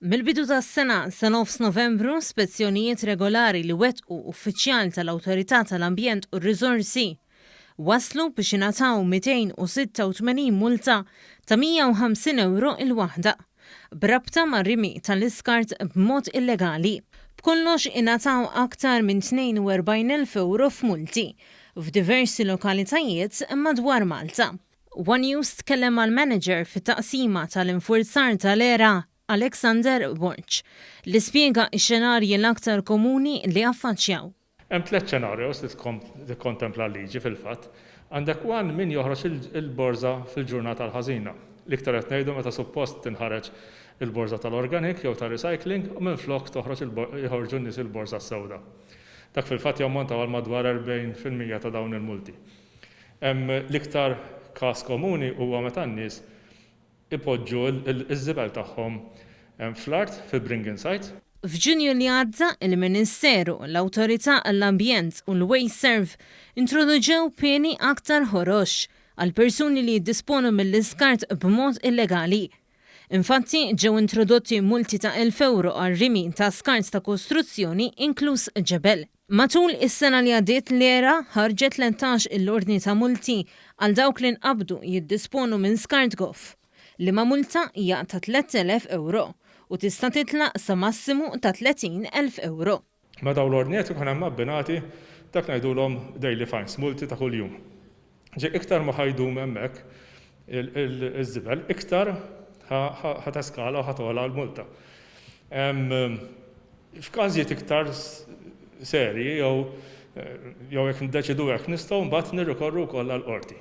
Mill-bidu tas-sena sa nofs Novembru, spezzjonijiet regolari li wettqu uffiċjal tal-Awtorità tal-Ambjent u r-Riżorsi wasslu biex ingħataw 286 multa ta' 150 ewro il-waħda b'rabta mar-rimi tal-iskart b'mod illegali. B'kollox ingħataw aktar minn 42,000 ewro f'multi f'diversi lokalitajiet madwar Malta. One News tkellem mal-manager fit-taqsima tal-infurzar tal-ERA, Alexander Borg, li spjega x-xenarji l-aktar komuni li affaċċjaw. Hemm tlett xenarjos li tikkontempla l-liġi fil-fatt. Għandek one min joħroġ il-borża fil-ġurnata l-ħażina. L-iktar qed ngħidu meta suppost tinħareġ il-borża tal-organic jew tar-recycling u minflok toħroġ joħorġu n-nies il-borża s-sewda. Dak fil-fatt jammontaw għal madwar 40% ta' dawn il-multi. L-iktar każ komuni huwa meta n-nies ipoġġu ż-żibel tagħhom fl-art fil-bring-in site. F'Ġunju li għadda, il-Ministeru, l-Awtorità għall-Ambjent u l-WasteServ introduċew pieni aktar ħorox għal persuni li jiddisponu mill-iskart b'mod illegali. Infatti, ġew introdotti multi ta' 1,000 ewro għar-rimi ta' skart ta' kostruzzjoni inkluż ġebel. Matul is-sena li għaddiet l-ERA ħarġet 13 il-ordni ta' multi għal dawk li nqabdu jiddisponu minn skart goff, liema multa hija ta' 3,000 ewro u tista' titla' sa massimu ta' 30,000 ewro. Ma' dawn l-ordnijiet ikun hemm abbinati dak ngħidulhom daily fines, multi ta' kuljum. Ġi iktar ma ħa jdum hemmhekk iż-żibel, iktar ħa teskala u ħa togħla l-multa. F'każijiet iktar serji jew jew jekk niddeċidu hekk nistgħu mbagħad nirrikorru wkoll għall-qorti.